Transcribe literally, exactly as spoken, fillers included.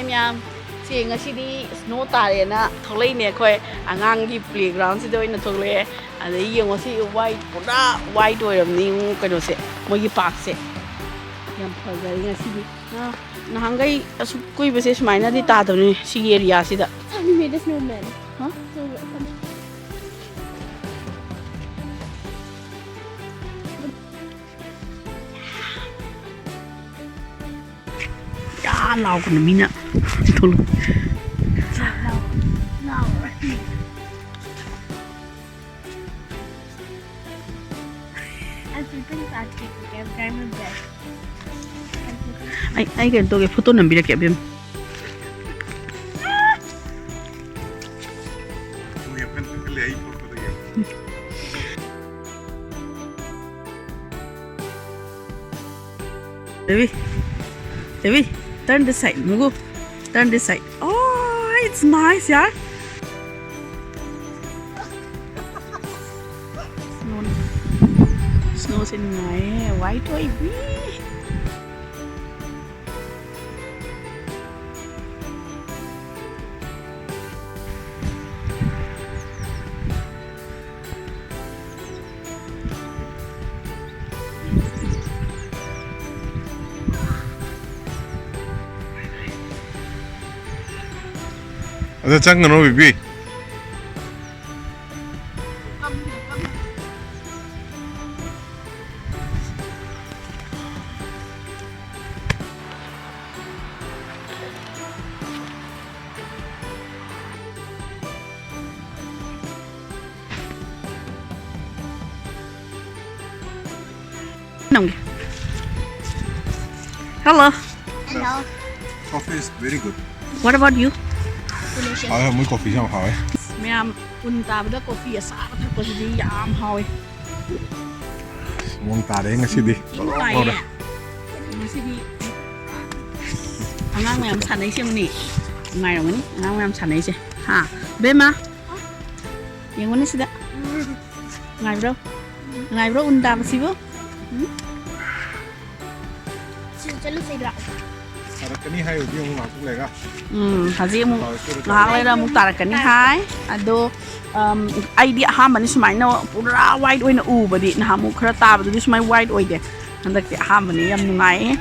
ꯃꯌꯥꯝ, ꯁꯦ ꯉꯁꯤꯗꯤ snow ꯇꯥꯔꯦꯅ ꯊꯣꯛꯂꯛꯏꯅꯦ ꯑꯩꯈꯣꯏ꯫ ꯑꯉꯥꯡꯒꯤ playground ꯁꯤꯗ ꯑꯣꯏꯅ ꯊꯣꯛꯂꯛꯑꯦ꯫ ꯑꯗꯩ ꯌꯦꯡꯉꯣ, ꯁꯤ white, ꯄꯨꯔꯥ white ꯑꯣꯏꯔꯕꯅꯤ ꯀꯩꯅꯣꯁꯦ, ꯃꯣꯏꯒꯤ park ꯁꯦ꯫ ꯌꯥꯝ ꯐꯖꯔꯦ ꯉꯁꯤꯗꯤ꯫ ꯑꯥ, ꯅꯍꯥꯟꯈꯩ ꯑꯁꯨꯛ ꯀꯨꯏꯕꯁꯦ ꯁꯨꯃꯥꯏꯅꯗꯤ ꯇꯥꯗꯕꯅꯤ ꯁꯤꯒꯤ area ꯁꯤꯗ꯫ And we made a snowman. ꯍꯥ? So, ꯌꯥ ꯂꯥꯎꯒꯅꯨ ꯃꯤꯅ꯫ ꯊꯣꯛꯂꯛ-, And people start kicking every time with that. ꯑꯩ, ꯑꯩ ꯀꯩꯅꯣ ꯇꯧꯒꯦ, photo ꯅꯝꯕꯤꯔꯛꯀꯦ Abem. Baby, baby, turn this side, ꯃꯨꯒꯨ꯫ Turn this side. Oh, it's nice, ꯌꯥꯔ꯫ Snow, snow ꯁꯦ ꯅꯨꯡꯉꯥꯏꯌꯦ, white ꯑꯣꯏꯕꯤ꯫ ꯑꯗ ꯆꯪꯒꯅꯣ, ꯕꯤꯕꯤ꯫ ꯅꯪꯒꯤ꯫ Hello. Hello. Coffee is very good. What about you? Delicious. ꯍꯥꯎꯋꯦ, ꯃꯣꯏ coffee ꯁꯦ ꯌꯥꯝ ꯍꯥꯎꯋꯦ꯫ ꯃꯌꯥꯝ ꯎꯟ ꯇꯥꯕꯗ coffee ꯑꯁꯥꯕ ꯊꯛꯄꯁꯤꯗꯤ ꯌꯥꯝ ꯍꯥꯎꯋꯦ꯫ ꯅꯣꯡ ꯇꯥꯔꯦ ꯉꯁꯤꯗꯤ꯫ ꯏꯪ ꯇꯥꯏꯌꯦ꯫ ꯉꯁꯤꯗꯤ ꯑꯉꯥꯡ ꯃꯌꯥꯝ ꯁꯥꯟꯅꯩꯁꯦ ꯌꯦꯡꯉꯨꯅꯦ꯫ ꯅꯨꯡꯉꯥꯏꯔꯝꯒꯅꯤ ꯑꯉꯥꯡ ꯃꯌꯥꯝ ꯁꯥꯟꯅꯩꯁꯦ꯫ ꯍꯥ? ꯕꯦꯝꯃ? ꯌꯦꯡꯉꯨꯅꯦ ꯁꯤꯗ꯫ ꯅꯨꯡꯉꯥꯏꯕ꯭ꯔꯣ? ꯅꯨꯡꯉꯥꯏꯕ꯭ꯔꯣ ꯎꯟ ꯇꯥꯕꯁꯤꯕꯨ? ꯎꯝ? ꯁꯤ ꯆꯠꯂꯨꯁꯤꯔꯣ? ꯇꯥꯔꯛꯀꯅꯤ ꯍꯥꯏ, ꯍꯧꯖꯤꯛ ꯑꯃꯨꯛ ꯉꯥꯏꯍꯥꯛ ꯂꯩꯔꯒ꯫ ꯎꯝ, ꯍꯧꯖꯤꯛ ꯑꯃꯨꯛ ꯉꯥꯏꯍꯥꯛ ꯂꯩꯔ ꯑꯃꯨꯛ ꯇꯥꯔꯛꯀꯅꯤ ꯍꯥꯏ꯫ ꯑꯗꯣ ꯑꯝ, ꯑꯩꯗꯤ ꯑꯍꯥꯟꯕꯅꯤ ꯁꯨꯃꯥꯏꯅ ꯄꯨꯔꯥ ꯋꯥꯏꯠ ꯑꯣꯏꯅ ꯎꯕꯗꯤ꯫ ꯅꯍꯥꯟꯃꯨꯛ ꯈꯔ ꯇꯥꯕꯗꯨꯗꯤ ꯁꯨꯃꯥꯏꯅ ꯋꯥꯏꯠ ꯑꯣꯏꯗꯦ꯫ ꯍꯟꯗꯛꯇꯤ ꯑꯍꯥꯟꯕꯅꯤ, ꯌꯥꯝ ꯅꯨꯡꯉꯥꯏꯌꯦ꯫